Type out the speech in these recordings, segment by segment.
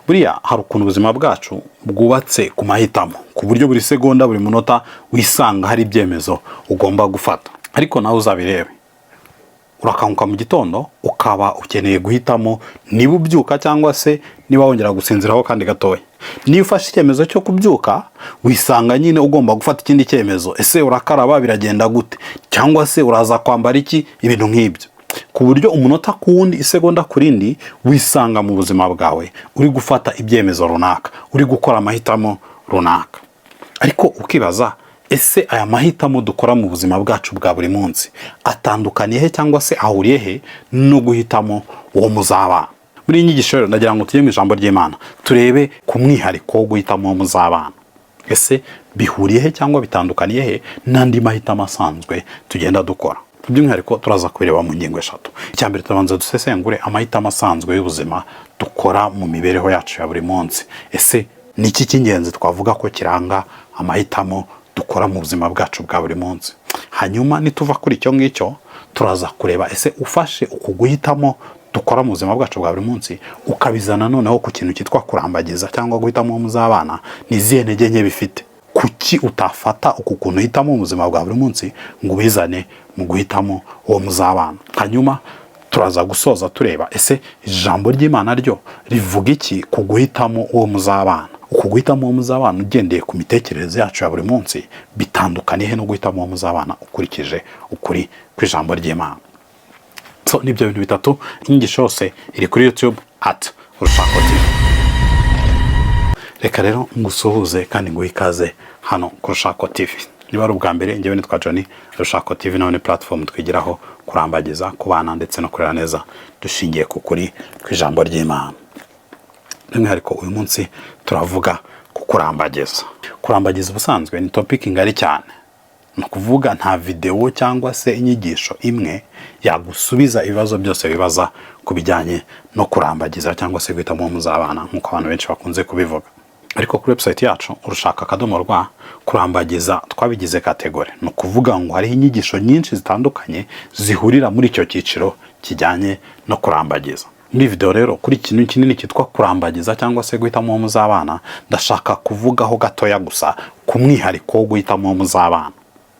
Buriya hari ukuntu ubuzima bwacu bwubatse ku mahitamo, ku buryo buri segonda, buri munota wisanga hari ibyemezo ugomba gufata. Ariko nawe uzabirebe, urakanguka mu gitondo ukaba ukeneye guhitamo niba ubyuka cyangwa se niba wongera gusinziraho kandi gatoya. Niba ufashe icyemezo cyo kubyuka, wisanga nyine ugomba gufata ikindi cyemezo: ese urakaraba, biragenda gute, cyangwa se uraza kwambara iki? Ibintu nk'ibyo, ku buryo umunota ku wundi, isegonda ku rindi, wisanga mu buzima bwawe uri gufata ibyemezo runaka, uri gukora amahitamo runaka. Ariko ukibaza: ese aya mahitamo dukora mu buzima bwacu bwa buri munsi atandukaniye he cyangwa se ahuriye he no guhitamo uwo muzabana? Muri iyi nyigisho rero ndagira ngo tujye mu ijambo ry'Imana, turebe ku mwihariko wo guhitamo uwo muzabana. Ese bihuriye he cyangwa bitandukaniye he n'andi mahitamo asanzwe tugenda dukora? By'umwihariko turaza kubireba mu ngingo eshatu. Icya mbere, turabanza dusesengure amahitamo asanzwe y'ubuzima dukora mu mibereho yacu ya buri munsi. Ese ni iki cy'ingenzi twavuga ko kiranga amahitamo dukora mu buzima bwacu bwa buri munsi? Hanyuma nituva kuri icyo ngicyo, turaza kureba: ese ufashe uku guhitamo dukora mu buzima bwacu bwa buri munsi, ukabizana noneho ku kintu cyitwa kurambagiza cyangwa guhitamo uwo muzabana, ni izihe ntege nke bifite? Kuki utafata uku kuntu uhitamo mu buzima bwa buri munsi ngo ubizane mu guhitamo uwo muzabana? Hanyuma turaza gusoza tureba: ese ijambo ry'Imana ryo rivuga iki ku guhitamo uwo muzabana? Uku guhitamo uwo muzabana ugendeye ku mitekerereze yacu ya buri munsi bitandukaniye he no guhitamo uwo muzabana ukurikije ukuri kw'ijambo ry'Imana? So nibyo bintu bitatu. Inyigisho yose iri kuri YouTube @UrushakoTV. Reka rero ngusuhuze kandi nguhe ikaze hano ku Rushako TV. Niba ari ubwa mbere, njyewe nitwa Johnny. Rushako TV nawe ni platform twigiraho kurambagiza, kubana ndetse no kurera neza dushingiye ku kuri kw'ijambo ry'Imana. By'umwihariko uyu munsi turavuga ku kurambagiza. Kurambagiza ubusanzwe ni topic ngari cyane, ni ukuvuga nta videwo cyangwa se inyigisho imwe yagusubiza ibibazo byose bibaza ku bijyanye no kurambagiza cyangwa se guhitamo uwo muzabana, nk'uko abantu benshi bakunze kubivuga. Ariko kuri website yacu urushaka.rwa, kurambagiza twabigize category. Ni ukuvuga ngo hariho inyigisho nyinshi zitandukanye zihurira muri icyo cyiciro kijyanye no kurambagiza. Muri video rero, kuri ikintu kinini cyitwa kurambagiza cyangwa se guhitamo uwo muzabana, ndashaka kuvugaho gatoya gusa ku mwihariko wo guhitamo uwo muzabana.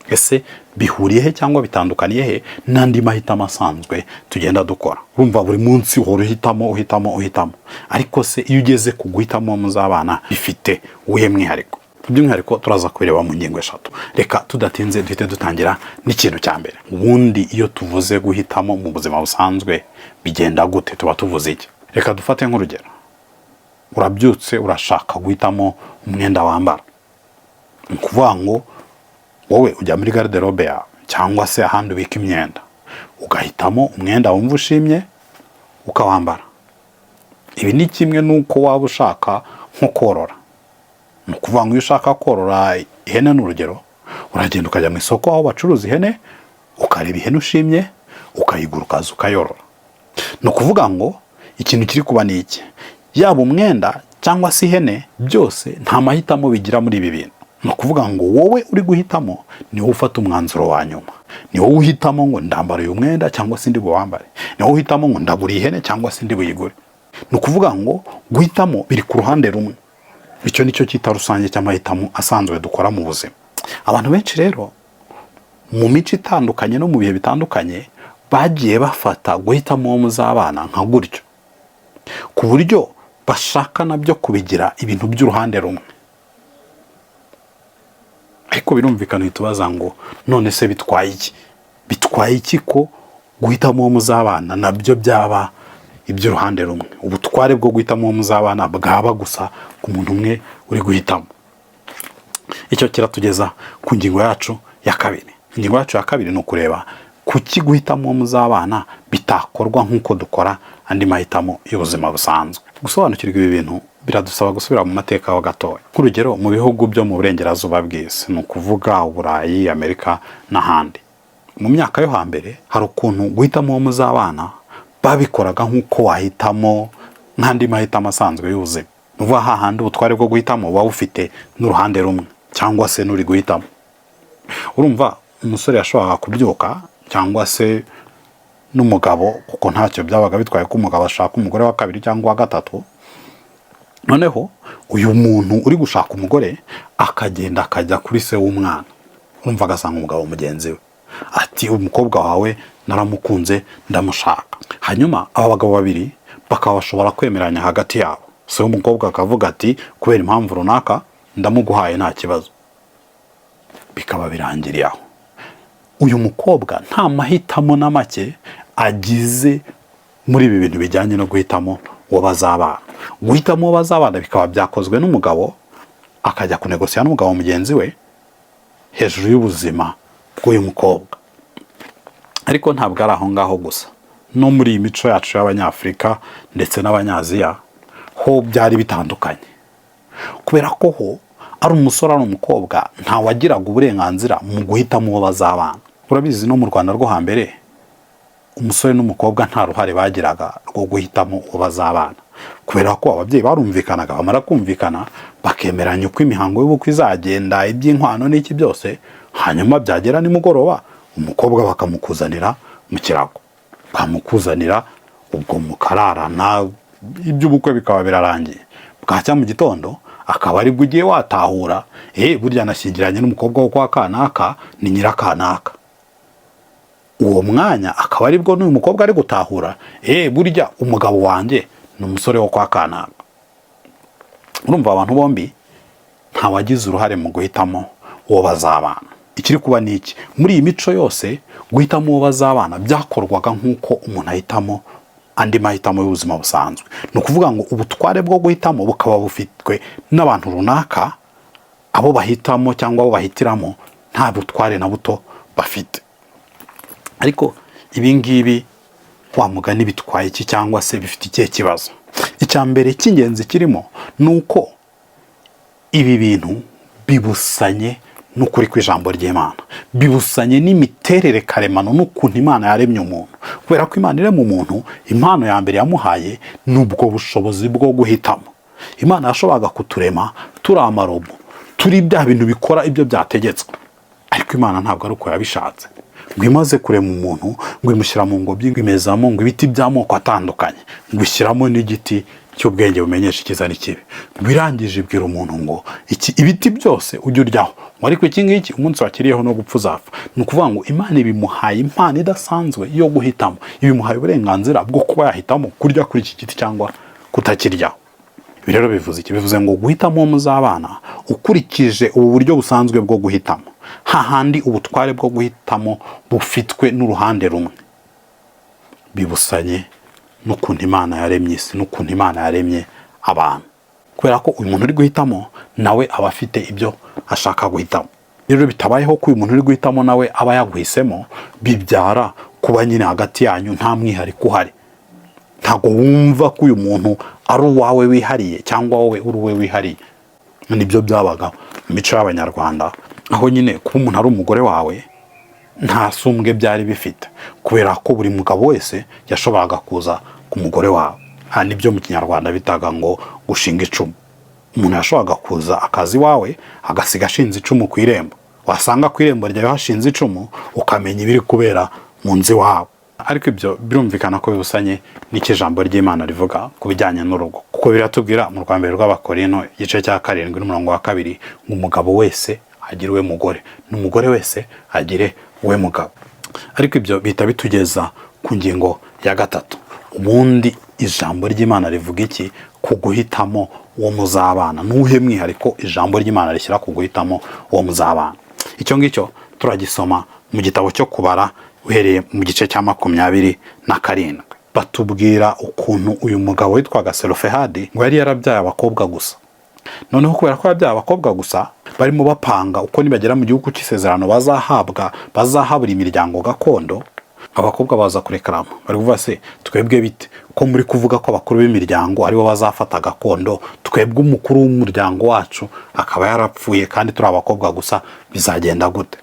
Ese bihuriye he cyangwa bitandukaniye he n'andi mahitamo asanzwe tugenda dukora? Urumva buri munsi uhora uhitamo, uhitamo, uhitamo. Ariko se iyo ugeze ku guhitamo uwo muzabana, bifite uwuhe mwihariko? By'umwihariko turaza kubireba mu ngingo eshatu. Reka tudatinze duhite dutangira n'ikintu cya mbere. Ubundi iyo tuvuze guhitamo mu buzima busanzwe bigenda gute? Tuba tuvuze iki? Reka dufate nk'urugero: urabyutse, urashaka guhitamo umwenda wambara. Ni ukuvuga ngo wowe ujya muri garde-robe yawe cyangwa se ahandi ubika imyenda, ugahitamo umwenda wumva ushimye, ukawambara. Ibi ni kimwe n'uko waba ushaka nko korora. Ni ukuvuga ngo iyo ushaka korora ihene, ni urugero, uragenda ukajya mu isoko aho bacuruza ihene, ukareba ihene ushimye, ukayigura, ukaza ukayorora. Ni ukuvuga ngo ikintu kiri kuba ni iki: yaba umwenda cyangwa se ihene, byose nta mahitamo bigira muri ibi bintu. Ni ukuvuga ngo wowe uri guhitamo ni wowe ufata umwanzuro wa nyuma. Ni wowe uhitamo ngo ndambara uyu mwenda cyangwa se ndi buwambare. Ni wowe uhitamo ngo ndagura ihene cyangwa se ndi buyigure. Ni ukuvuga ngo guhitamo biri ku ruhande rumwe. Icyo ni cyo cyita rusange cy'amahitamo asanzwe dukora mu buzima. Abantu benshi rero, mu mico itandukanye no mu bihe bitandukanye, bagiye bafata guhitamo uwo muzabana nka gutyo, ku buryo bashaka nabyo kubigira ibintu by'uruhande rumwe. Ariko birumvikana, uhita ubaza ngo: none se bitwaye iki? Bitwaye iki ko guhitamo uwo muzabana nabyo byaba iby'uruhande rumwe, ubutware bwo guhitamo uwo muzabana bwaba gusa ku muntu umwe uri guhitamo? Icyo kiratugeza ku ngingo yacu ya kabiri. Ingingo yacu ya kabiri ni ukureba kuki guhitamo uwo muzabana bitakorwa nk'uko dukora andi mahitamo y'ubuzima busanzwe. Gusobanukirwa ibi bintu biradusaba gusubira mu mateka ho gatoya. Nk'urugero, mu bihugu byo mu burengerazuba bw'isi, ni ukuvuga Uburayi, Amerika n'ahandi, mu myaka yo hambere hari ukuntu guhitamo uwo muzabana babikoraga nk'uko wahitamo nk'andi mahitamo asanzwe y'ubuzima. Ni ukuvuga hahandi ubutware bwo guhitamo buba bufite n'uruhande rumwe cyangwa se n'uri guhitamo. Urumva umusore yashoboraga kubyuka, cyangwa se n'umugabo, kuko ntacyo byabaga bitwaye ko umugabo ashaka umugore wa kabiri cyangwa uwa gatatu. Noneho uyu muntu uri gushaka umugore akagenda akajya kuri se w'umwana, urumva, agasanga umugabo mugenzi we, ati: "Umukobwa wawe naramukunze, ndamushaka." Hanyuma aba bagabo babiri bakaba bashobora kwemeranya hagati yabo, se w'umukobwa akavuga ati: "Kubera impamvu runaka ndamuguhaye, nta kibazo." Bikaba birangiriye aho. Uyu mukobwa nta mahitamo na make agize muri ibi bintu bijyanye no guhitamo uwo bazabana. Guhitamo uwo bazabana bikaba byakozwe n'umugabo, akajya kunegosiya n'umugabo mugenzi we hejuru y'ubuzima bw'uyu mukobwa. Ariko ntabwo ari aho ngaho gusa, no muri iyi mico yacu y'Abanyafurika ndetse n'Abanyaziya ho byari bitandukanye, kubera ko ho ari umusore ari umukobwa ntawagiraga uburenganzira mu guhitamo uwo bazabana. Urabizi, no mu Rwanda rwo hambere umusore n'umukobwa nta ruhare bagiraga rwo guhitamo uwo bazabana, kubera ko ababyeyi barumvikanaga, bamara kumvikana bakemeranya uko imihango y'ubukwe izagenda, iby'inkwano n'iki byose, hanyuma byagera nimugoroba umukobwa bakamukuzanira mu kirago, bamukuzanira ubwo mukararana, iby'ubukwe bikaba birarangiye. Bwacya mu gitondo akaba aribwo ugiye watahura: "Burya nashyingiranye n'umukobwa wo kwa kanaka, ni nyirakanaka." Uwo mwanya akaba aribwo n'uyu mukobwa ari gutahura: "Burya umugabo wanjye ni umusore wo kwa kanaka." Urumva, abantu bombi ntawagize uruhare mu guhitamo uwo bazabana. Ikiri kuba ni iki? Muri iyi mico yose, guhitamo uwo bazabana byakorwaga nk'uko umuntu ahitamo andi mahitamo y'ubuzima busanzwe. Ni ukuvuga ngo ubutware bwo guhitamo bukaba bufitwe n'abantu runaka, abo bahitamo cyangwa abo bahitiramo nta butware na buto bafite. Ariko ibi ngibi wa mugani bitwaye iki, cyangwa se bifite ikihe kibazo? Icya mbere cy'ingenzi kirimo ni uko ibi bintu bibusanye n'ukuri kw'ijambo ry'Imana, bibusanye n'imiterere karemano n'ukuntu Imana yaremye umuntu, kubera ko Imana irema umuntu, impano ya mbere yamuhaye ni ubwo bushobozi bwo guhitamo. Imana yashoboraga kuturema turi amarobo, turi bya bintu bikora ibyo byategetswe, ariko Imana ntabwo ari uko yabishatse. Ngo imaze kurema umuntu, ngo imushyira mu ngobyi, ngo imezamo ngo ibiti by'amoko atandukanye, ngo ishyiramo n'igiti cy'ubwenge bumenyesha icyiza n'ikibi. Ngo irangije ibwira umuntu ngo: "Iki ibiti byose ujye uryaho, ngo ariko iki ngiki umunsi wakiriyeho no gupfa uzapfa." Ni ukuvuga ngo Imana ibimuhaye impano idasanzwe yo guhitamo, ibimuhaye uburenganzira bwo kuba yahitamo kurya kuri iki giti cyangwa kutakiryaho. Ibi rero bivuze iki? Bivuze ngo guhitamo uwo muzabana ukurikije ubu buryo busanzwe bwo guhitamo, hahandi ubutware bwo guhitamo bufitwe n'uruhande rumwe, bibusanye n'ukuntu Imana yaremye isi n'ukuntu Imana yaremye abantu, kubera ko uyu muntu uri guhitamo nawe aba afite ibyo ashaka guhitamo. Rero bitabayeho ko uyu muntu uri guhitamo nawe aba yaguhisemo, bibyara kuba nyine hagati yanyu nta mwihariko uhari. Ntabwo wumva ko uyu muntu ari uwawe wihariye cyangwa wowe uri uwe wihariye. Nibyo byabaga mu mico y'Abanyarwanda, aho nyine kuba umuntu ari umugore wawe nta sumbwe byari bifite, kubera ko buri mugabo wese yashoboraga kuza ku mugore wawe. Aha nibyo mu Kinyarwanda bitaga ngo gushinga icumu. Umuntu yashoboraga kuza akaza iwawe agasiga ashinze icumu ku irembo. Wasanga ku irembo ryawe hashinze icumu, ukamenya ibiri kubera mu nzu iwawe. Ariko ibyo birumvikana ko bibusanye n'icyo ijambo ry'Imana rivuga ku bijyanye n'urugo, kuko biratubwira mu rwa mbere rw'Abakorino, igice cya 7 n'umurongo wa 2, ngo umugabo wese agire uwe mugore, n'umugore wese agire uwe mugabo. Ariko ibyo bihita bitugeza ku ngingo ya gatatu. Ubundi ijambo ry'Imana rivuga iki ku guhitamo uwo muzabana? N'uwuhe mwihariko ijambo ry'Imana rishyira ku guhitamo uwo muzabana? Icyo ngicyo turagisoma mu gitabo cyo Kubara, uhereye mu gice cya 27. Batubwira ukuntu uyu mugabo witwaga Selofehadi ngo yari yarabyaye abakobwa gusa. Noneho kubera ko yabyaye abakobwa gusa, barimo bapanga uko nibagera mu gihugu cy'isezerano bazahabwa, bazahabura imiryango gakondo. Abakobwa baza kurekarama, bari kuvuga: "Se twebwe bite, ko muri kuvuga ko abakuru b'imiryango aribo bazafata gakondo, twebwe umukuru w'umuryango wacu akaba yarapfuye kandi turi abakobwa gusa, bizagenda gute?"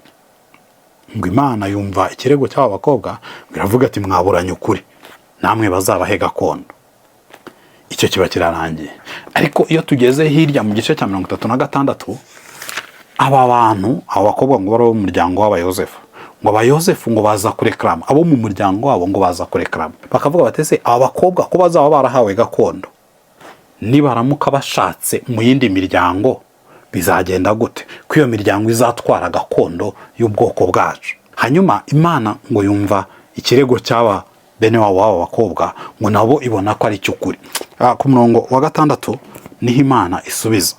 Ngo Imana yumva ikirego cy'aba bakobwa, ngo iravuga ati: "Mwaburanye ukuri, namwe bazabahe gakondo." Icyo kiba kirarangiye. Ariko iyo tugeze hirya mu gice cya 36, aba bantu, abo bakobwa ngo bari abo mu muryango w'Abayosefu, ngo Abayosefu ngo baza kurekarama, abo mu muryango wabo ngo baza kurekarama, bakavuga bati: "Ese aba bakobwa ko bazaba barahawe gakondo, Nibaramuka bashatse mu yindi miryango, bizagenda gute ko iyo miryango izatwara gakondo y'ubwoko bwacu? Hanyuma Imana ngo yumva ikirego cy'aba bene wabo w'aba bakobwa, ngo nabo ibona ko ari icy'ukuri. Ku murongo wa 6 niho Imana isubiza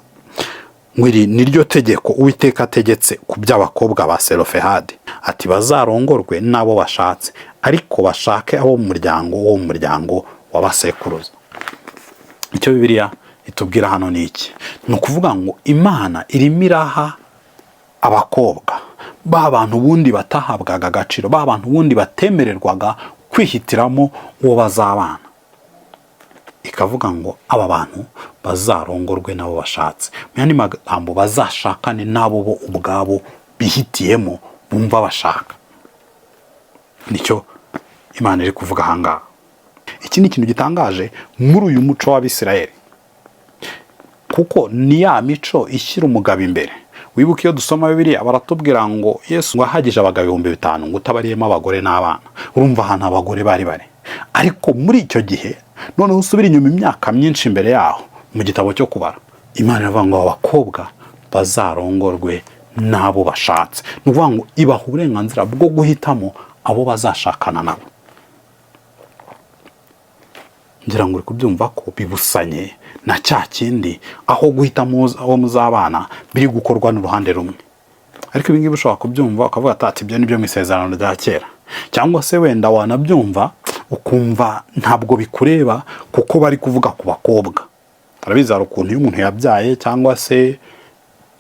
ngo: "Iri ni ryo tegeko Uwiteka ategetse ku by'abakobwa ba Selofehadi," ati: "Bazarongorwe n'abo bashatse, ariko bashake abo mu muryango wo mu muryango wa basekuruza." Icyo Bibiliya itubwira hano ni iki? Ni ukuvuga ngo Imana irimo iraha abakobwa ba bantu ubundi batahabwaga agaciro, ba bantu ubundi batemererwaga kwihitiramo uwo bazabana, ikavuga ngo aba bantu bazarongorwe n'abo bashatse. Mu yandi magambo, bazashakane n'abo bo ubwabo bihitiyemo, bumva bashaka. Nicyo Imana iri kuvuga ahangaha. Iki ni ikintu gitangaje muri uyu muco w'Abisirayeli, kuko ni ya mico ishyira umugabo imbere. Wibuke iyo dusoma Bibiliya, baratubwira ngo Yesu ngo ahagije abagabo 5000, ngo utabariyemo abagore n'abana. Urumva ahantu abagore bari bari. Ariko muri icyo gihe, noneho usubira inyuma imyaka myinshi imbere yaho mu gitabo cyo Kubara, Imana iravuga ngo abakobwa bazarongorwe n'abo bashatse. Ni ukuvuga ngo ibaha uburenganzira bwo guhitamo abo bazashakana nabo. Ngira ngo uri kubyumva ko bibusanye na cya kindi, aho guhitamo aho muzabana biri gukorwa n'uruhande rumwe. Ariko ibi ngibi ushobora kubyumva ukavuga ati: "Ibyo ni byo mu Isezerano rya Kera." Cyangwa se wenda wanabyumva ukumva ntabwo bikureba, kuko bari kuvuga ku bakobwa. Arabizi, hari ukuntu iyo umuntu yabyaye cyangwa se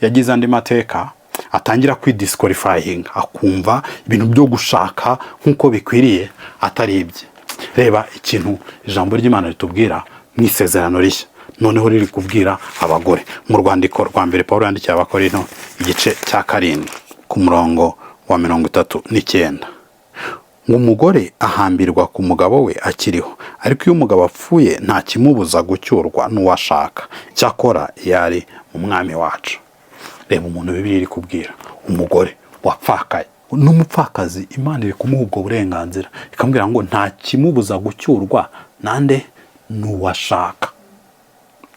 yagize andi mateka atangira kwidisqualifyinga, akumva ibintu byo gushaka nk'uko bikwiriye atari ibye. Reba ikintu ijambo ry'Imana ritubwira mu Isezerano Rishya, noneho riri kubwira abagore, mu rwandiko rwa mbere Paul yandikiye Abakorinto, igice cya 7, ku murongo wa 39, ngo: "Umugore ahambirwa ku mugabo we akiriho, ariko iyo umugabo apfuye nta kimubuza gucyurwa n'uwashaka, cyakora iyo ari mu Mwami wacu." Reba umuntu Bibiliya iri kubwira, umugore wapfakaye n'umupfakazi. Imana iri kumuha ubwo burenganzira, ikamubwira ngo nta kimubuza gucyurwa nande? N'uwashaka.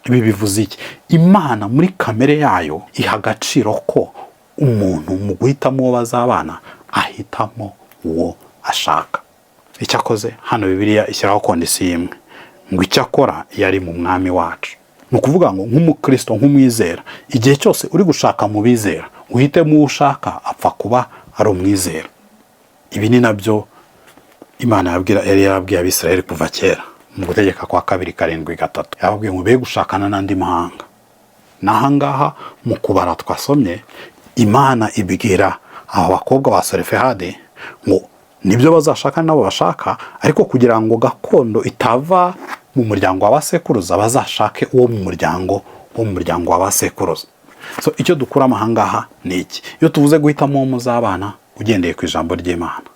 Ibi bivuze iki? Imana muri kamere yayo iha agaciro ko umuntu mu guhitamo uwo bazabana ahitamo uwo ashaka. Icyakoze hano Bibiliya ishyiraho condition imwe, ngo icyakora iyo ari mu Mwami wacu. Ni ukuvuga ngo nk'umukristo, nk'umwizera, igihe cyose uri gushaka mu bizera, uhitemo uwo ushaka, apfa kuba ari umwizera. Ibi ni nabyo Imana yari yarabwiye Abisirayeli kuva kera mu Gutegeka kwa Kabiri 7:3. Yababwiye ngo be gushakana n'andi mahanga. N'ahangaha mu Kubara twasomye, Imana ibwira aba bakobwa ba Serefehadi ngo nibyo, bazashaka nabo bashaka, ariko kugira ngo gakondo itava mu muryango wa basekuruza, bazashake uwo mu muryango wo mu muryango wa basekuruza. So icyo dukuramo ahangaha ni iki? Iyo tuvuze guhitamo uwo muzabana ugendeye ku ijambo ry'Imana,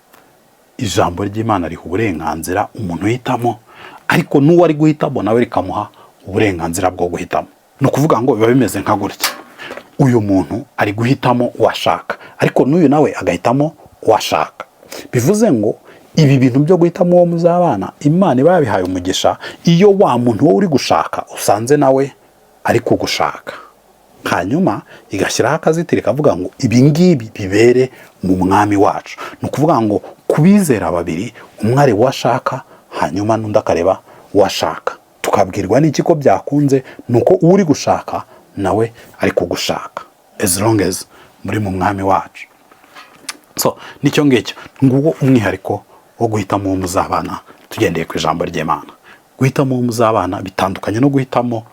ijambo ry'Imana riha uburenganzira umuntu uhitamo, ariko n'uwo ari guhitamo nawe rikamuha uburenganzira bwo guhitamo. Ni ukuvuga ngo biba bimeze nka gutya: uyu muntu ari guhitamo uwo ashaka, ariko n'uyu nawe agahitamo uwo ashaka. Bivuze ngo ibi bintu byo guhitamo uwo muzabana, Imana iba yabihaye umugisha iyo wa muntu wowe uri gushaka usanze nawe ari kugushaka, hanyuma igashyiraho akazitiro ikavuga ngo ibi ngibi bibere mu Mwami wacu. Ni ukuvuga ngo ku bizera babiri, umwe areba uwo ashaka, hanyuma n'undi akareba uwo ashaka. Tukabwirwa n'iki ko byakunze? Ni uko uri gushaka nawe ari kugushaka, as long as muri mu Mwami wacu. So nicyo ngicyo, nguwo umwihariko wo guhitamo uwo muzabana tugendeye ku ijambo ry'Imana. Guhitamo uwo muzabana bitandukanye no guhitamo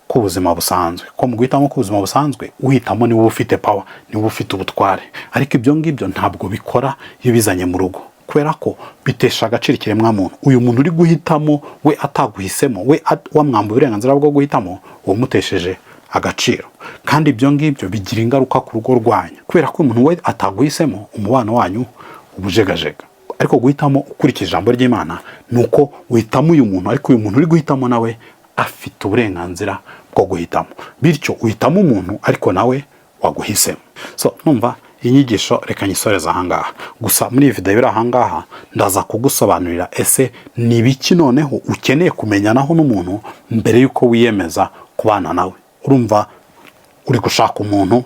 k'ubuzima busanzwe, ko mu guhitamo k'ubuzima busanzwe uhitamo niwe ufite power, niwe ufite ubutware. Ariko ibyo ngibyo ntabwo bikora iyo bizanye mu rugo, kubera ko bitesha agaciro ikiremwamuntu. Uyu muntu uri guhitamo we ataguhisemo, we wamwambuye uburenganzira bwo guhitamo, uwamutesheje agaciro. Kandi ibyo ngibyo bigira ingaruka ku rugo rwanyu, kubera ko umuntu we ataguhisemo, umubano wanyu ubujegajega. Ariko guhitamo ukurikije ijambo ry'Imana ni uko uhitamo uyu muntu, ariko uyu muntu uri guhitamo nawe afite uburenganzira bwo guhitamo. Bityo uhitamo umuntu, ariko nawe waguhisemo. So numva Inyigisho reka nyisoreze ahangaha. Gusa muri iyi video iri ahangaha ndaza kugusobanurira: ese ni ibiki noneho ukeneye kumenyanaho n'umuntu mbere y'uko wiyemeza kubana nawe? Urumva uri gushaka umuntu,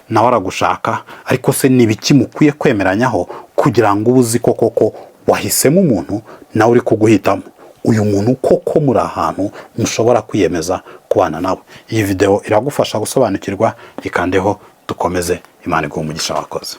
nawe aragushaka, ariko se ni ibiki mukwiye kwemeranyaho kugira ngo ube uzi ko koko wahisemo umuntu, nawe uri kuguhitamo, uyu muntu koko muri ahantu mushobora kwiyemeza kubana nawe? Iyi video iragufasha gusobanukirwa. Ikandeho dukomeze. Imana iguhe umugisha, wakoze.